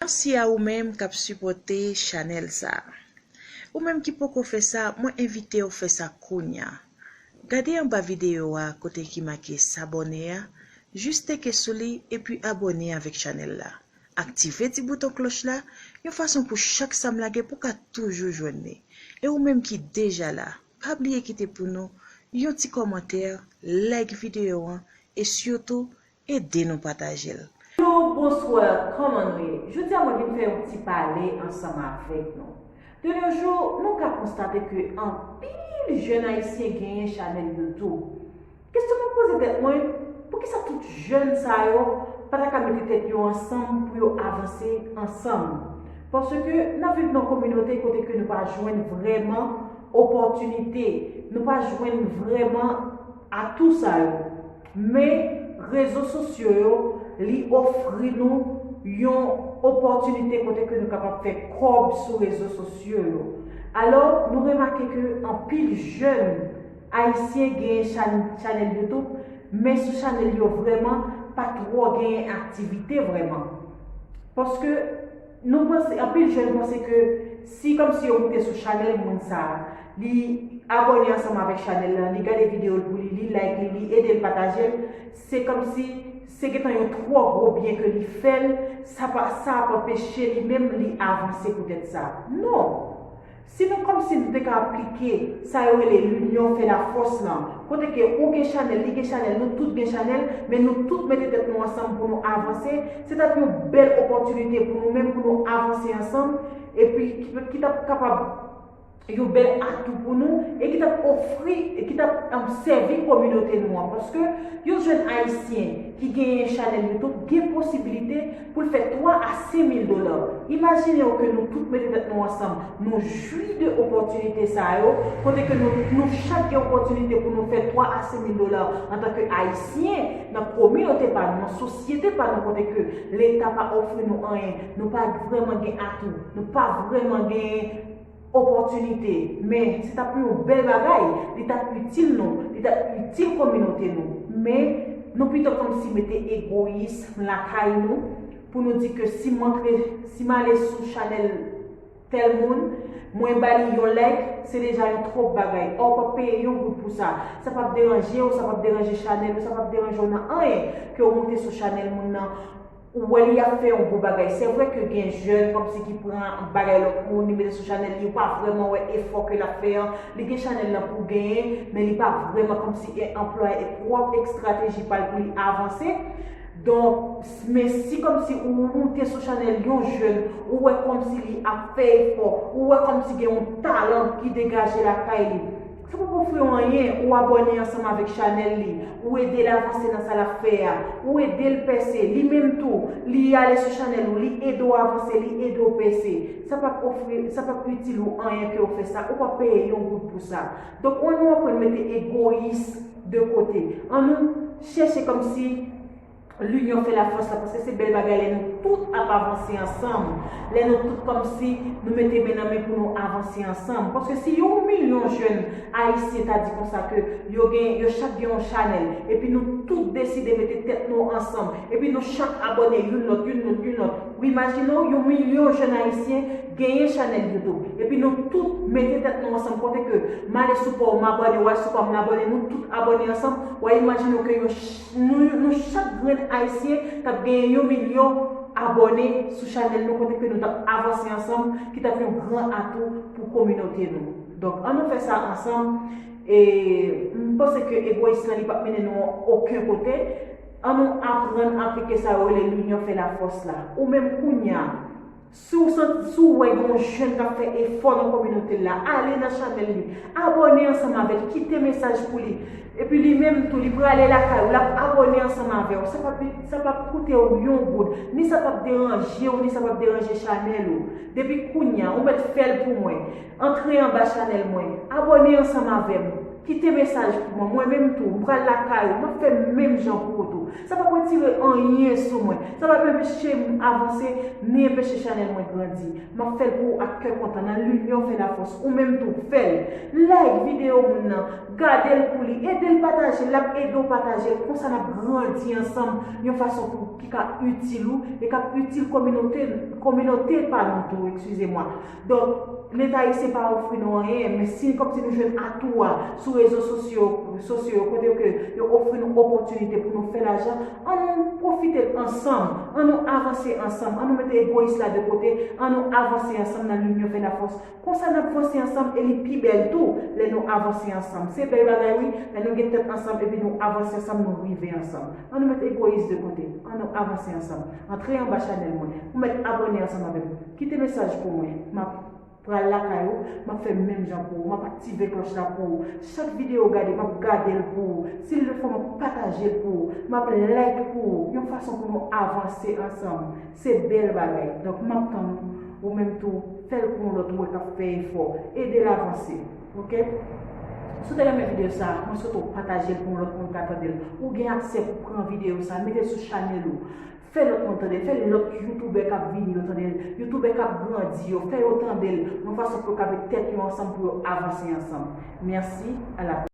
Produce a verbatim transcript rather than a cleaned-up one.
Mèsi a ou menm k ap sipòte chanèl sa a. Ou menm ki poko fè sa, mwen envite w fè sa kounye a. Gade anba videyo a kote ki make sabòne a, jis teke sou li epi abòne avèk chanèl la. Aktive ti bouton klòch la, yon fason pou chak sa m lage pou w ka toujou jwenn li. E ou menm ki deja la, pa bliye kite pou nou yon ti kòmantè, like videyo an, e sitou ede nou pataje l. Hello, bonswa, kòman nou ye? Jodi a mwen vin fè yon ti pale ansanm avèk nou. De nos jours, nou ka konstate ke anpil jèn ayisyen genyen chanèl YouTube. Kesyon mwen poze tèt mwen, poukisa tout jèn sa yo pa ta ka mete tèt yo ansanm pou yo avanse ansanm? Paske n ap viv nan kominote kote ke nou pa jwenn vrèman opòtinite, nou pa jwenn vrèman atou sa yo. Men rezo sosyo yo, li ofri nou yon opòtinite kote ke nou kapab fè kòb sou rezo sosyo yo. Alò, nou remake ke anpil jèn ayisyen genyen chan-, chanèl YouTube, men sou chanèl yo vrèman pa twò genyen aktivite vrèman. Paske nou panse, anpil jèn panse ke si kòmsi yo moute sou chanèl moun sa a, li abòne ansanm avèk chanèl la, li gade videyo l pou li, li like li, li ede l pataje l, se kòmsi se gentan yon twò gwo byen ke li fè l, sa pa, sa ap anpeche li menm li avanse poutèt sa. Non! Si nou kòmsi nou te ka aplike sa yo rele l'union fait la force lan, kote ke ou gen chanèl, li gen chanèl, nou tout gen chanèl, men nou tout mete tèt nou ansanm pou nou avanse, se t ap yon bèl opòtinite pou nou menm, pou nou avanse ansanm, epi ki, ki t ap kapab yon bèl atou pou nou, e ki t ap ofri, e ki t ap, um, sèvi kominote nou an. Paske yon jèn ayisyen ki genyen chanèl YouTube gen posibilite pou l fè twa a senk mil dola. Imajine w ke nou tout mete tèt nou ansanm, nou jwi de opòtinite sa yo, kote ke nou, nou chak gen opòtinite pou nou fè twa a senk mil dola antanke ayisyen nan kominote pa nou, nan sosyete pa nou, kote ke Leta pa ofri nou anyen, nou pa vrèman gen atou, nou pa vrèman gen opòtinite, men se t ap yon bèl bagay, li t ap itil nou, li t ap itil kominote nou. Men nou pito kòmsi mete egoyis lakay nou pou nou di ke si m antre, si m ale sou chanèl tèl moun, mwen ba li yon like, se deja yon twòp bagay. Ò, w p ap peye yon goud pou sa. Sa p ap deranje w, sa p ap deranje chanèl ou, sa p ap deranje w nan anyen ke w moute sou chanèl moun nan. Ou wè li ap fè yon gwo bagay. Se vre ke gen jèn kòmsi ki pran bagay lòt moun, li mete sou chanèl li, ou pa vrèman wè efò ke l ap fè an. Li gen chanèl lan pou genyen, men li pa vrèman kòmsi e-, anplwaye pwòp estrateji pa l pou li avanse. Donk, s-, men si kòmsi ou moute sou chanèl yon jèn, ou wè kòmsi li ap fè efò, ou wè kòmsi gen yon talan ki degaje lakay li, sa p ap ofri w anyen, ou abòne ansanm avèk chanèl li, ou ede l avanse nan sa l ap fè a, ou ede l pèse, li menm tou, li ale sou chanèl ou, li ede w avanse, li ede w pèse. Sa p ap ofri, sa p ap itil ou anyen ke w fè sa, ou p ap peye yon goud pou sa. Donk, ann nou aprann mete egoyis de kote. Ann nou chèche kòmsi l'union fait la force la, paske se bèl bagay lè nou tout ap avanse ansanm, lè nou tout kòmsi nou mete men nan men pou nou avanse ansanm. Paske si yon milyon jèn ayisyen ta di konsa ke yo gen, yo chak gen yon chanèl, epi nou tout deside mete tèt nou ansanm, epi nou chak abòne youn lòt, youn lòt, youn lòt, ou imajine w yon milyon jèn ayisyen genyen chanèl YouTube, epi nou tout mete tèt nou ansanm, kote ke m ale sou pa w, m abòne, w al sou pa m, n abòne, nou tout abòne ansanm, w a imajine w ke yo ch-, nou, nou chak grenn ayisyen t ap genyen yon milyon abòne sou chanèl nou, kote ke nou t ap avanse ansanm, ki t ap yon gran atou pou kominote nou. Donk, ann nou fè sa ansanm, e m panse ke egoyis lan, li p ap mennen nou okenn kote. Ann nou aprann aplike sa yo rele l'union fait la force la. Ou menm kounye a, si w santi, si w wè gen yon jèn k ap fè efò nan kominote l la, ale nan chanèl li, abòne ansanm avè l, kite mesaj pou li. Epi li menm tou, li prale lakay ou, l ap abòne ansanm avè w. Sa p ap, sa p ap koute w yon goud, ni sa p ap deranje w, ni sa p ap deranje chanèl ou. Depi kounye a, ou mèt fè l pou mwen. Antre anba chanèl mwen, abòne ansanm avè m. Kite mesaj pou mwen, mwen menm tou, m pral lakay ou, m ap fè menm jan pou ou tou. Sa p ap retire anyen sou mwen. Sa p ap enpeche m avanse, ni enpeche chanèl mwen grandi. M ap fè l pou ou ak kè kontan, nan l'union fait la force. Ou menm tou, fè l. Like videyo moun nan, gade l pou li, ede l pataje l, l ap ede w pataje l. Konsa n ap grandi ansanm yon fason pou, ki ka itil ou e k ap itil kominote, Kominote pa nou tou, eskize mwa. Donk, Leta ayisyen pa ofri nou anyen, men si kòmsi nou jwenn atou a sou rezo sosyo, sosyo yo, kote ke yo ofri nou opòtinite pou nou fè lajan, an nou pwofite ansanm, an nou avanse ansanm, an nou mete egoyis la de kote, an nou avanse ansanm nan linyon fè lafòs. Konsa n ap vanse ansanm e li pi bèl tou lè nou avanse ansanm. Se bèl bagay wi, lè nou gen tèt ansanm epi nou avanse ansanm, nou rive ansanm. An nou mete egoyis de kote, an nou avanse ansanm. Antre anba chanèl mwen, ou mèt abòne ansanm avè m. Kite mesaj pou mwen. M ap pral lakay ou, m ap fè menm jan pou ou, m ap aktive klòch la pou ou. Chak videyo w gade, m ap gade l pou ou. Si l fò, m ap pataje l pou ou, m ap like pou ou. Yon fason pou nou avanse ansanm. Se bèl bagay. Donk, m ap tann ou, ou menm tou, fè l pou yon lòt ou wè k ap fè efò. Ede l avanse. Oke? Si w te renmen videyo sa, mwen swete w pataje l pou yon lòt moun ka tande l. Ou gen aksè pou pran videyo sa, mete l sou chanèl ou. Fè lòt moun tande l, fè lòt youtubè k ap vini yo tande l, youtubè k ap grandi yo, fè yo tande l, yon fason pou yo ka met tèt yo ansanm pou yo avanse ansanm. Mèsi, a la